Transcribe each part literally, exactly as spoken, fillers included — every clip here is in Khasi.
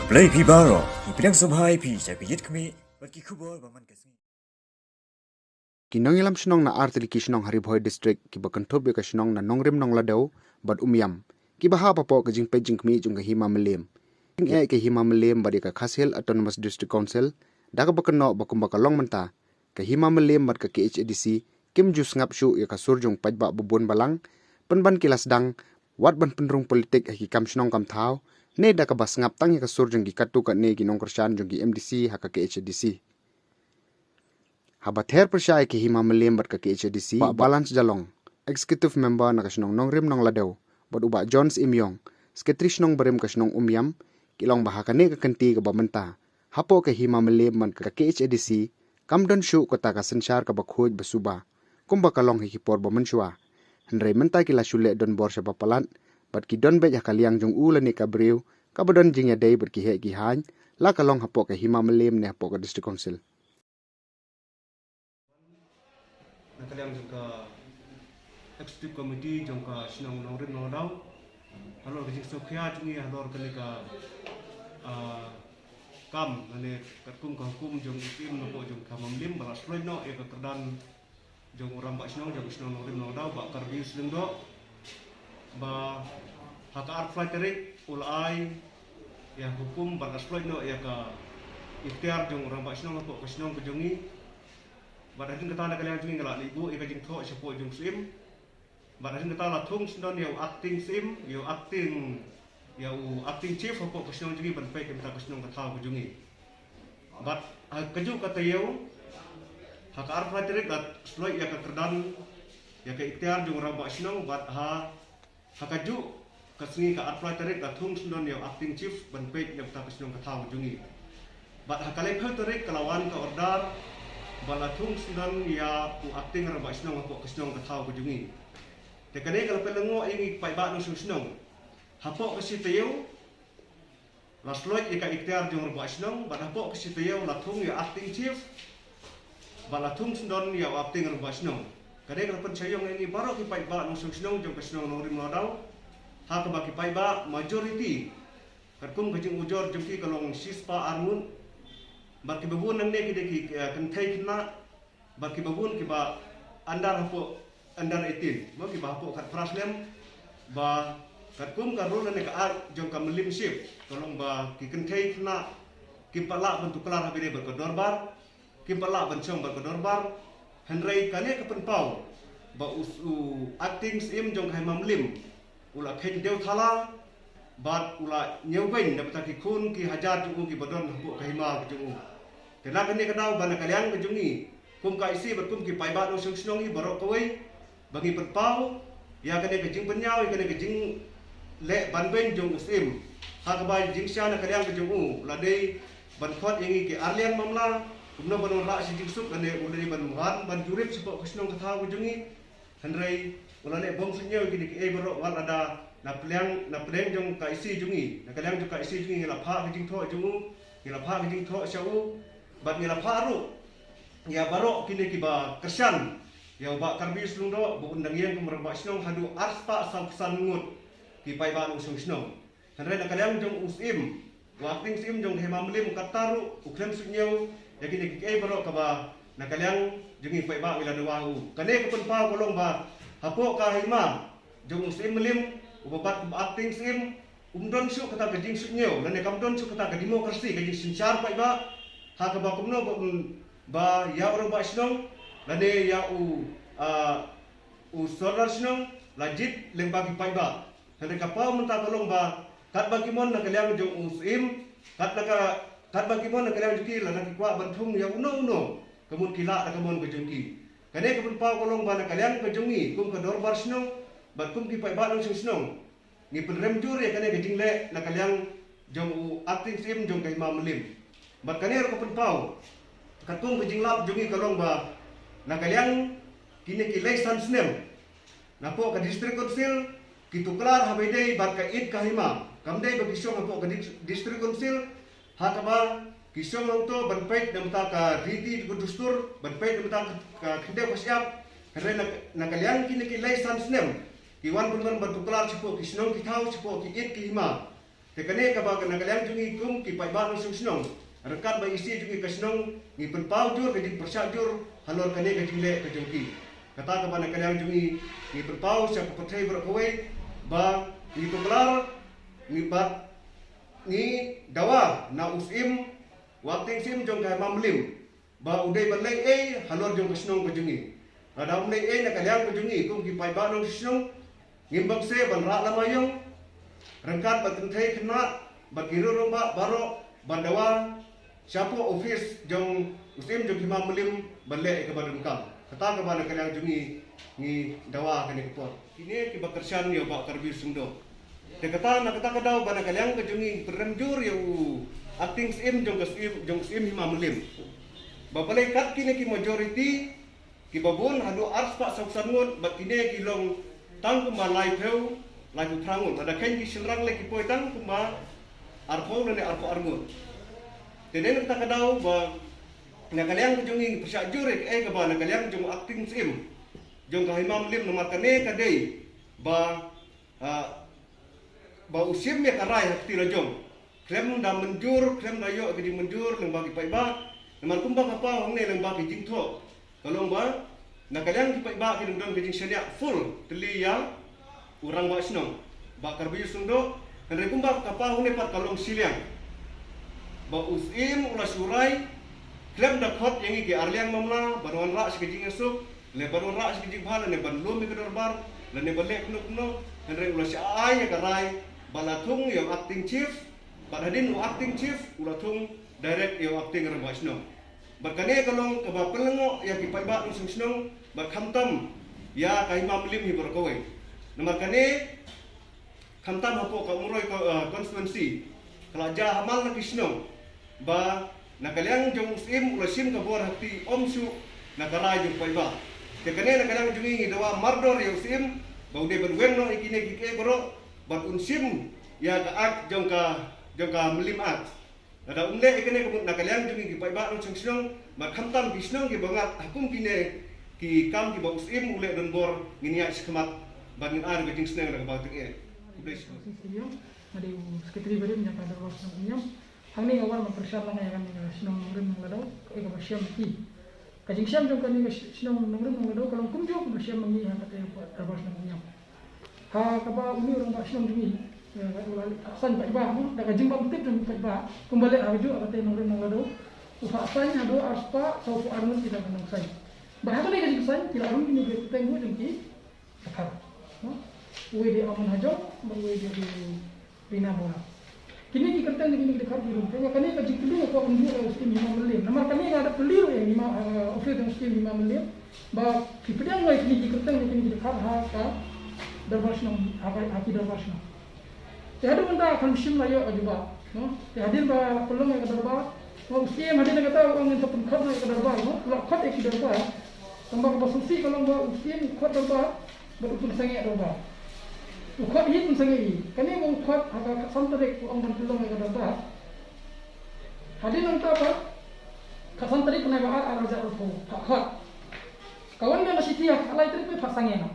Blei phi baroh, ngi pdiang sngewbha ïa phi sha ka Ïit Khmih bad ki khubor ba man ka sngi. Ki nongïalam shnong na artylli ki shnong ha Ri Bhoi District kiba kynthup ïa ka shnong na Nongrim Nongladew bad Umïam, kiba hap hapoh ka jingpeit jingkhmih jong ka Hima Mylliem, jingeh ka Hima Mylliem bad ïa ka Khasi Hills Autonomous District Council, da kaba kynnoh ba kumba ka long mynta, ka Hima Mylliem bad ka K H A D C kim ju sngap shuh ïa ka sur jong paidbah babun balang, pynban ki la sdang wat ban pynrung politik ha ki kam shnong kam thaw, ne da kaba sngap tang ïa ka sur jong ki katto katne ki nongkyrshan jong ki M D C ha ka K H A D C. Haba ther pyrshah ïa ka Hima Mylliem bad ka K H A D C, Bah Balance Jalong, Executive Member na ka shnong Nongrim Nongladew, bad u Bah John Syiemiong, Secretary shnong barim ka shnong Umïam, ki ong ba ha kane ka kynti kaba mynta, hapoh ka Hima Mylliem bad ka K H A D C, kam don shuh kata ka synshar kaba khuid ba suba, kumba ka long ha ki por ba mynshuwa. Hynrei mynta ki la shu leh donbor sha ba palat, bad ki don beit ha ka liang jong u lane ka briew kaba don jingïadei bad ki heh ki haiñ, la ka long hapoh ka Hima Mylliem ne hapoh ka District Council. Na ka liang jong ka Executive Committee jong ka shnong Nongrim Nongladew, halor ka jingsngewkhia jong ngi halor kane ka, ah, kam lane katkum ka hukum jong u Syiem napoh jong ka Hima Mylliem ba la sloit noh ïa ka kyrdan jong u Rangbah Shnong jong ka shnong Nongrim Nongladew, Bah Karbius Lyngdoh, ba ha ka arphew lai tarik u la ai ïa hukum ba la sloit noh ïa ka iktiar jong u Rangbah Shnong hapoh ka shnong ka jong ngi. Bad hadien kata na ka liang jong ngi nga la leit buh ïa ka jingthoh shapoh jong u Syiem. Bad hadien kata la thung syndon ïa u acting Syiem, ïa u acting, ïa u acting chief hapoh ka shnong jong ngi ban peit ïa kata ka shnong ka thaw ka jong ngi. Bad ha kajuh ka taïew, ha ka arphew lai tarik la sloit ïa ka kyrdan, ïa ka iktiar jong u Rangbah Shnong, bad ha, ha kajuh ka sngi ka arphew lai tarik la thung syndon ïa u acting chief ban peit ïa kata ka shnong ka thaw ka jong ngi. Bad ha ka laiphew tarik ka la wan ka order ba la thung syndon ïa u acting Rangbah Shnong hapoh ka shnong ka thaw ka jong ngi. Te kane ka la pynlyngngoh ïa ngi paidbah nongshong shnong. Hapoh ka shi taïew la sloit ïa ka iktiar jong u Rangbah Shnong, bad hapoh ka shi taïew la thung ïa u acting chief, bad la thung syndon ïa u acting Rangbah Shnong. Kane ka la pynshai ïa ngi baroh ki paidbah nongshong shnong jong ka shnong Nongrim Nongladew, ha kaba ki paidbah majority, katkum ka jingujor jong ki ka long shispah arngut, bad kiba bun nangne ki dei ki, eh, kynthei khynnah, bad kiba bun kiba under hapoh, under eighteen, mo kiba hapoh khatphra snem, ba katkum ka rule ne ka act jong ka Mylliem Chief, ka long ba ki kynthei khynnah kim pat lah ban tuklar ha bynta bad ka dorbar, kim pat lah ban shong bad ka dorbar. Hynrei kane ka pynpaw ba u, u acting Syiem jong ka Hima Mylliem u la kheiñ dewthala, bad u la ñiewbeiñ na bynta ki khun ki hajar jong u kiba don hapoh ka hima ka jong u. Te na kane ka daw ba na ka liang ka jong ngi kum ka I C bad kum ki paidbah nongshong shnong hi baroh kawei, ba ngi pynpaw ïa kane ka jingpynñiaw, ïa kane ka jingleh banbeiñ jong u Syiem, ha kaba jingshisha na ka liang ka jong u la dei ban khot ïa ngi ki arliang mamla, kumno ban wanrah shi jingsuk, lane u la dei ban wan ban jurip shapoh ka shnong ka thaw ka jong ngi. Hynrei u la leh bom suidñiew ïa kine kiei baroh, wat lada na pdeng, na pdeng jong ka I C jong ngi, na ka liang jong ka I C jong ngi, ngi la phah ka jingthoh jong u, ngi la phah ka jingthoh sha u, bad ngi la phah ruh ïa baroh kine kiba kyrshan ïa u Bah Karbius Lyngdoh ba un dang ïeng kum u Rangbah Shnong haduh arspah sawphew san ngut ki paidbah nongshong shnong. Hynrei na ka liang jong u Syiem, u acting Syiem jong ka Hima Mylliem, katta ruh u khlem suidñiew ïa kine kiei baroh, kaba na ka liang jong ngi paidbah ngi la dawa u. Kane ka pynpaw ka long ba hapoh ka hima jong u Syiem Mylliem, uba bat kum acting Syiem, um don shuh kata ka jingsuidñiew, lane kam don shuh kata ka democracy, ka jingsynshar paidbah, ha kaba kumno ba, um, ba ïa u Rangbah Shnong lane ïa u, ah, u Sordar Shnong la jied lyngba ki paidbah. Hynrei ka paw mynta ka long ba katba ki mon na ka liang jong u Syiem, kat na ka, katba ki mon na ka liang jong ki, lada ki kwah ban thung ïa uno uno, ka mut ki lah da ka mon ka jong ki. Kane ka pynpaw ka long ba na ka liang ka jong ngi kum ka dorbar shnong bad kum ki paidbah nongshong shnong, ngi pynrem jur ïa kane ka jingleh na ka liang jong u acting Syiem jong ka Hima Mylliem. Bad kane ruh ka pynpaw, katkum ka jinglap jong ngi ka long ba na ka liang kine ki lai san snem, napoh ka District Council ki tuklar ha ba ïadei bad ka ïit ka hima. Kam dei ba ki shong hapoh ka Dis-, District Council ha kaba ki shong hangto ban peit na bynta ka riti ka dustur, ban peit na bynta ka, ka khyndew ka shyiap. Hynrei na, na ka liang kine ki lai san snem ki wan pynban ban tuklar shapoh ki shnong ki thaw, shapoh ki ïit ki hima. Te kane kaba ka na ka liang jong ngi kum ki paidbah nongshong shnong, ryngkat bad i C jong ngi ka shnong, ngi pynpaw jur ka jingpyrshah jur halor kane ka jingleh ka jong ki. Kata kaba na ka liang jong ngi, ngi pynpaw sha ka pyrthei baroh kawei ba ngi tuklar, ngi bad ngi dawa na u Syiem, u Acting Syiem jong ka Hima Mylliem, ba u dei ban leh ei halor jong ka shnong ka jong ngi. Lada um leh ei na ka liang ka jong ngi kum ki paidbah nongshong shnong, ngim bang se ban rah lama ïong, ryngkat bad kynthei khynnah bad ki rangbah baroh ban dawa shapoh office jong u Syiem jong ka Hima Mylliem ban leh ïa kaba donkam. Kata kaba na ka liang jong ngi, ngi dawa kane ka por. Kine kiba kyrshan ïa u Bah Karbi Singdoh. Te kata, na kata ka daw ba na ka liang ka jong ngi pynrem jur ïa u Acting Syiem jong ka Syiem, jong Syiem Hima Mylliem, ba balei kat kine ki majority kiba bun haduh arspah sawphew san ngut, bad kine ki long tang kumba laiphew, laiphew phra ngut. Lada kheiñ ki shynrang leh ki poi tang kumba arphew lane arphew ar ngut. Te dei na kata ka daw ba na ka liang ka jong ngi pyrshah jur ïa kaei kaba na ka liang jong u Acting Syiem jong ka Hima Mylliem, namar kane ka dei ba, ah, ba u shim ïa ka rai ha kti la jong. Khlem da mynjur, khlem da ïoh ka jingmynjur lyngba ki paidbah. Namar kumba ka paw hangne lyngba ki jingthoh, ka long ba na ka liang ki paidbah ki dang don ka jingshaniah full tylli ïa u rangbah shnong Bah Karbi Singdoh. Hynrei kumba ka paw hangne pat ka long shiliang, ba u Syiem u la shu rai khlem da khot ïa ngi ki arliang mamla ban wanrah sha ka jingïasuk, lane ban wanrah sha ka jingbha, lane ban lum ïa ka dorbar, lane ban leh kumno kumno. Hynrei u la shu ai ïa ka rai ba la thung ïa u Acting Chief, bad hadien u Acting Chief u la thung direct ïa u Acting Rangbah Shnong. Bad kane ka long kaba pynlyngngoh ïa ki paidbah nongshong shnong, bad khamtam ïa ka Hima Mylliem hi baroh kawei. Namar kane, khamtam hapoh ka Umroi ko-, eh, constituency, ka la jia hamal na ki shnong, ba na ka liang jong u Syiem u la shim ka bor ha kti ym shuh na ka rai jong u paidbah. Te kane na ka liang jong ngi ngi dawa mardor ïa u Syiem ba u dei ban weng noh ïa kine kiei kiei baroh, bad un shim ïa ka Act jong ka, jong ka Mylliem Act. Lada um leh ïa kane ka mut na ka liang jong ngi ki paidbah nongshong shnong, bad khamtam ki shnong kiba ngat ha kum kine ki kam kiba u Syiem u leh donbor, ngin ïaid shakhmat bad ngin ai ka jingsneng da kaba tyngeh. Khublei shibun. Nga dei u Secretary barim jong ka Dorbar Shnong Umïam. Hangne nga wan ban pyrshang lang ïa kane ka shnong Nongrim Nongladaw, kaei kaba shem ki. Ka jingshem jong kane ka sh-, shnong Nongrim Nongladaw ka long kumjuh kumba shem ma ngi ha kata ka Dorbar Shnong Umïam. Ha kaba une u rangbah shnong jong ngi, eh, u la phah saiñ paidbah, mo, da ka jingbymtip jong paidbah, kumba leh ha kajuh kata Nongrim Nongladaw. U phah saiñ haduh arspah sawphew ar ngut ki dang nang saiñ. Bad ha kane ka jingsaiñ ki la rung kine ki kyrteng jong ki dkhar, mo. Uwei dei Aman Hajong, bad uwei dei Rina Bora. Kine ki kyrteng jong kine ki dkhar ki rung. Te kane ka jingkylli nga kwah ban buh ïa u Syiem Hima Mylliem. Namar kane nga da kylli ruh ïa Hima, eh, office jong u Syiem Hima Mylliem, ba ki pdiang wei kine ki kyrteng jong kine ki dkhar ha ka Dorbar Shnong, ha ka, ha ki Dorbar Shnong. Te haduh mynta kam shym la ïoh ka jubab, no? Te hadien ba la pynlong ïa ka dorbar, u Syiem hadien kata u ong ngin sa pynkhot noh ïa ka dorbar, no? La khot ïa ki dorbar. Tangba kaba sngewsih ka long ba u Syiem u khot dorbar bad u pynsangeh dorbar. U khot hi, pynsangeh hi. Kane ba u khot ha ka khatsan tarik u ong ban pynlong ïa ka dorbar. Hadien nangta pat, khatsan tarik bnai ba ar, ar hajar arphew, phah khot. Ka wan biang ka shithi ha ka lai tarik pat phah sangeh noh.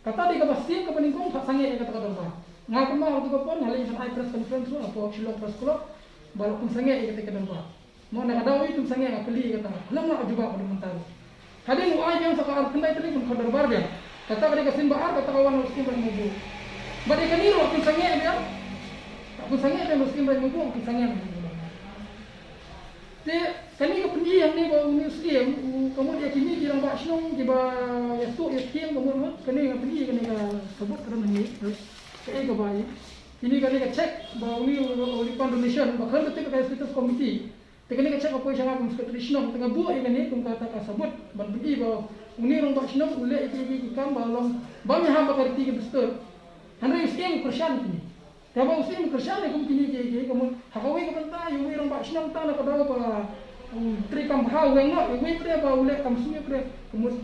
Kata dei kaba shisien kaba nyngkong phah sangeh ïa kata ka dorbar. Nga kumba ha kato ka por nga leit ban ai press conference ruh hapoh Shillong Press Club ba la pynsangeh ïa kata ka dorbar. Mo, na ka daw i pynsangeh nga kylli ïa kata. Khlem la jubab haduh mynta ruh. Hadien u ai biang sa ka arphew khyndai tarik ban khot dorbar biang. Kata ka dei ka sien ba ar, kata ka wan u Syiem Raid Mawbuh. Bad ïa kane ruh la pynsangeh biang. La pynsangeh biang u Syiem Raid Mawbuh, la pynsangeh biang. Te kane ka pyni hangne ba une u Syiem u, ka mut ïa kine ki rangbah shnong kiba ïathuh ïathiang, ka mut, mut kane ka pyni, kane ka sabut ka dang hangne. Kaei kaba ïa kine, kane ka check ba une u, u refund donation ba khlem ka tip ka status committee. Te kane ka check ka poi sha nga kum secretary shnong, te nga buh ïa kane kum kata ka sabut ban pyni ba une u rangbah shnong u leh ïa kine ki kam ba long bym ïahap bad ka riti ka dustur. Hynrei u Syiem u kyrshan ïa kine. Te haba u Syiem u kyrshan ïa kum kine ki, ki, ka mut ha kawei ka bynta ïa uwei u rangbah shnong tang na ka daw ba u trei kam bha, u weng noh, ïa uwei pat de ba u leh kam sniew pat de, ka mut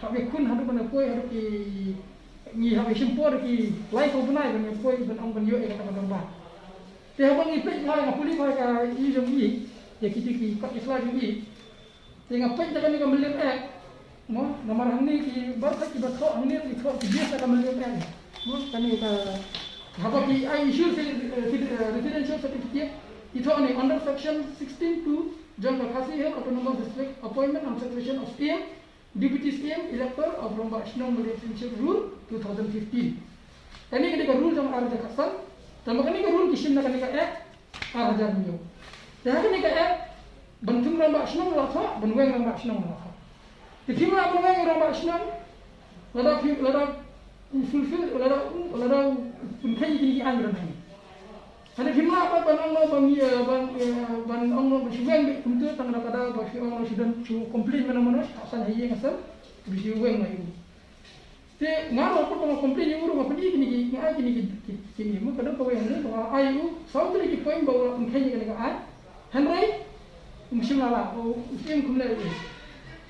hap ïakhun haduh ban ïa poi haduh ki, ngi hap ïashim por ki lai saw bnai ban ïa poi ban ong ban ïoh ïa kata ka dorbar. Te haba ngi peit bha, nga pule bha ka i jong i, ïa kito ki kot ki sla jong i. Te nga peit da kane ka Mylliem Act, mo, namar hangne ki baroh kiba thoh hangne ki thoh ki base da ka Mylliem Act, mo, kane ka Haba ki ai issue se, eh, sid-, eh, residential certificate, ki thoh ne under section sixteen two jong ka Khasi Hills Autonomous District Appointment and Separation of C M, Deputy C M, Elector of Rangbah Shnong Mawlieh Central Rule two thousand fifteen. Kane ka dei ka rule jong ar hajar khatsan, tangba kane ka rule ki shim na kane ka Act ar hajar hynñiew. Te ha kane ka Act, ban thung rangbah shnong la thoh, ban weng rangbah shnong la thoh. Te phim lah ban weng rangbah shnong, lada phi, lada u fulfill, lada u, lada u pynkheiñ ïa kine ki aiñ ba don hangne. Hynrei phim lah pat ban ong noh ban, eh, ban, eh, ban ong noh ban shu weng beit kumta tang da ka daw ba shu ong noh shu don shu complain mano mano, shu san ha ïing ha sem, ba shu weng noh ïa u. Te nga ruh pat nga complain ïa u ruh, nga pyni kine ki, nga ai kine ki, ki, kine, mo, ka dei kawei hangne ba nga ai ïa u saw tylli ki point ba u la pynkheiñ ïa kane ka aiñ. Hynrei um shym la lah, u, u shim kumne ïa u.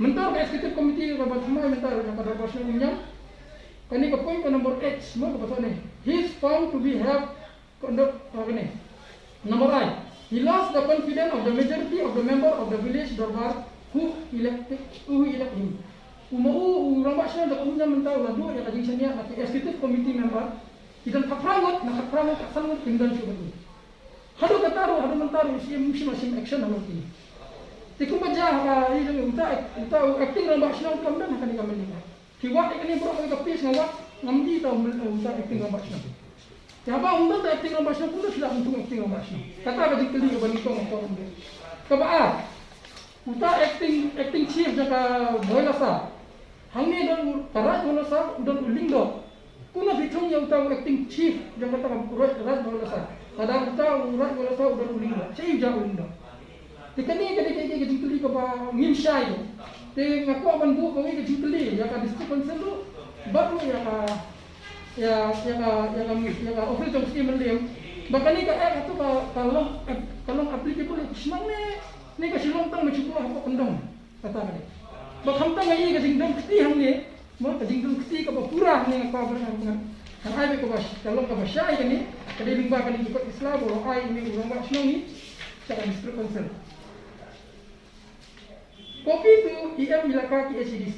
Mynta ka executive committee kaba thymmai mynta ka dorbar shnong Umïam, kane ka point ka number H, mo, kaba thoh ne, he is found to be have Kondo, ah, kane. Number I, he lost the confidence of the majority of the member of the village dorbar who elected, who elect him. U ma u, u rangbah shnong jong ka Umïam mynta u la duh ïa ka jingshaniah na ki executive committee member. Ki don khatphra ngut, na khatphra ngut, khatsan ngut kim don shuh bad u. Haduh kata ruh, haduh mynta ruh, u C M um shym la shim action halor kine. Te kumba jia ha ka, i jong uta, uta u acting rangbah shnong kam don ha kane ka mylliem. Ki wad ïa kane baroh kawei ka page nga wad, ngam i ta u myn-, uta acting rangbah shnong. Te haba ym don ta acting rangbah shnong, kumno phi lah ban thung acting rangbah shnong? Kata ka jingkylli kaba nyngkong nga kwah ban leh. Kaba ar, uta acting, acting chief jong ka Bhoi Lasa. Hangne don u, ka Raid Bhoi Lasa, u don u Lyngdoh. Kumno phi thung ïa uta u acting chief jong kata ka Raid, Raid Bhoi Lasa? Lada uta u Raid Bhoi Lasa u don u Lyngdoh. Shaei u jia u Lyngdoh? Te kane ka dei ka, ka, ka jingkylli kaba ngim shai te. Te nga kwah ban buh kawei ka jingkylli ïa ka District Council ruh, bad ruh ïa ka, ïa, ïa ka, ïa ka, ïa ka office jong u C M L M. Ba kane ka act hato ka, ka long, ka long applicable ïa ka shnong ne, ne ka shu long tang ba shu buh hapoh kyndong. Kata ka dei. Ba khamtam ïa ka jingdon kti hangne, Mo, ka jingdon kti kaba pura hangne nga kwah ban ong, nga ai beit kaba sh-, ka long kaba shai kane, ka dei lyngba kane ki kot ki sla ba u la ai ïa une u rangbah shnong ne sha ka District Council. Copy to E M Elaka K H A D C.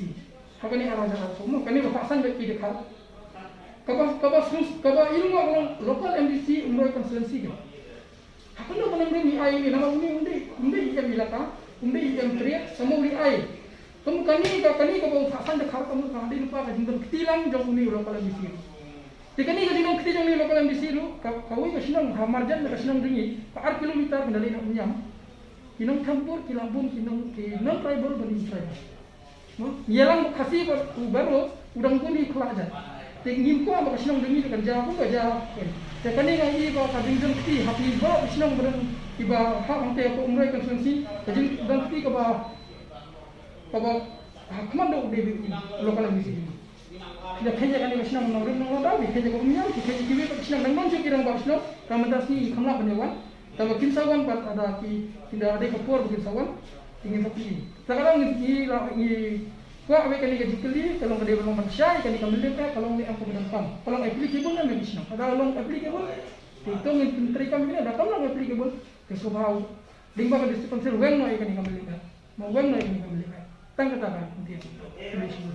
Ha kane ar hajar arphew, mo, kane ba pha san beit ki dkhar. Kaba, kaba sus, kaba i long ba ka long local M D C Umroi constituency ka. Ha kano kano ngi ai ngi, namar une um dei, um dei E M Elaka, um dei E M Trade, sa ma u dei ai. Kum kane ka, kane kaba u pha san dkhar, kum ka dei lypa ka jingdon kti lang jong une u local M D C. Te kane ka jingdon kti jong une u local M D C ruh, ka, kawei ka shnong ha marjan ka shnong jong ngi, ka ar kilometer ka dei na Umïam. Ki nong Thampur, ki la bun, ki nong, ki nong tribal, bad ki tribal. Mo, ïalang ba Khasi ba u baroh u dang bun hi khlah jan. Te ngim kwah ba ka shnong jong ngi kan jia kum ka jia. Te kane nga i ba ka jingdon kti ha phi baroh ki shnong ba don kiba ha hangtei ha Umroi constituency, ka jingdon kti kaba, kaba ha khmat dei u dei beit u local M D C. Ki da kheiñ ïa kane ka shnong Nongrim Nonglada, ki kheiñ ïa ka Umïam, ki kheiñ ïa kiwei pat ki shnong, dang don shuh ki rangbah shnong, ka mynta sngi ki kham lah ban ïa wan. Tangba kim sa wan pat, ada ki, ki da dei ka por ba kim sa wan. Te ngin sa plie. Sa ka dang ngi, ngi la, ngi kwah wei kane ka jingkylli, ka long ka dei ba long ban shai kane ka mylliem, ka long ne em kaba donkam, ka long applicable ne em ki shnong. Lada long applicable, te to ngin pyntreikam ïa kane, lada kam long applicable, te sngewbha u lyngba ka District Council weng noh ïa kane ka mylliem. Mo, weng noh ïa kane ka mylliem. Tang kata ka, ngi, ngi, ngi,